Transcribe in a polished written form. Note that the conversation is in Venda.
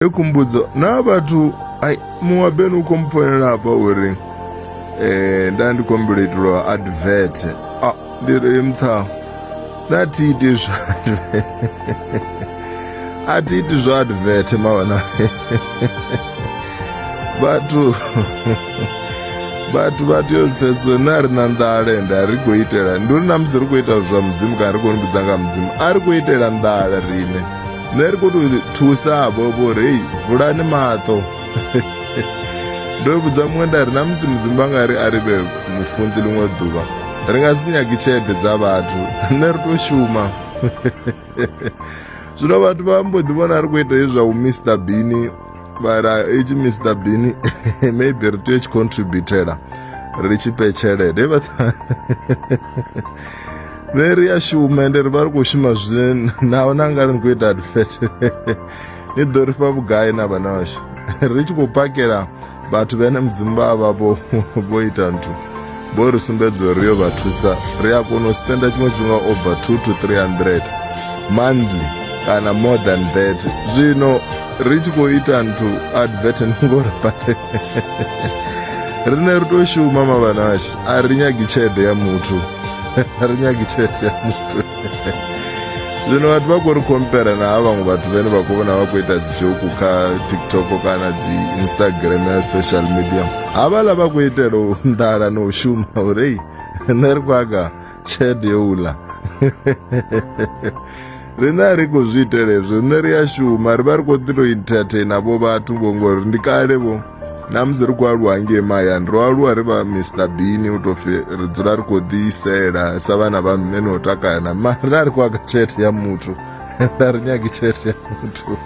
I khumbudzo na vhathu ai muṅwe wa beni u khou mpfonela hafha uri nda ndi khou humbela u itelwa advert a ndi ri mtha nṋe a thi iti zwa a thi iti zwa advert mavhana vhathu vhathu vha tea u pfesesa nṋe a ri na nḓala ende a ri khou itela ndi uri na musi ri khou ita zwa mudzimu kana ri khou ni vhudza nga mudzimu a ri khou itela nḓala riṋe nṋe ri khou tou thusa vho vho ri hei vulani maṱo ndo vhudza muṅwe nda ri na musi mudzimu vha nga ri a ri vhe mufunzi ḽiṅwe ḓuvha ri nga si nyagi tshelede dza vhathu nṋe ri tou shuma zwino vhathu vha mbo ḓi vhona ri khou ita hezwi zwa u Mr Bean mara itshi Mr Bean maybe ri tea u tshi contributela ri tshi fhe tshelede vha Nṋe ri a shuma ende ri vha ri khou shuma zwine naho na nga ri ni khou ita advert ni ḓo ri fha vhugai na vhana vhashu ri tshi khou pakela vhathu vhene mudzimu vha vha vho vho ita nthu vho ri sumbedza uri yo vha thusa ri a kona u spenda tshiṅwe tshifhinga over 2 to 300 monthly kana more than that zwino ri tshi khou ita nthu advert ni ngo ri riṋe ri tou shuma mavhana ashu a ri nyagi tshelede ya muthu a ri nyagi tshelede ya muthu zwino vhathu vha khou ri khompera na ha vhaṅwe vhathu vhene vha khou vhona vha khou ita dzi joke kha tiktok kana dzi instagram na social media havhaḽa vha khou itela u nḓala na u shuma uri ei nṋe ri khou aga tshelede yo uḽa riṋe a ri khou zwi itela hezwo riṋe ri a shuma ri vha ri khou ḓi tou entertaina vho vhathu vho ngori ndi kale vho na musi ri khou aluwa ngei mahayani ro aluwa ri vha Mr Bean u tou pfhi ri dzula ri khou ḓiisela sa vhana vha mme no takala mara ri khou aka tshelede ya muthu a ri nyagi tshelede ya muthu.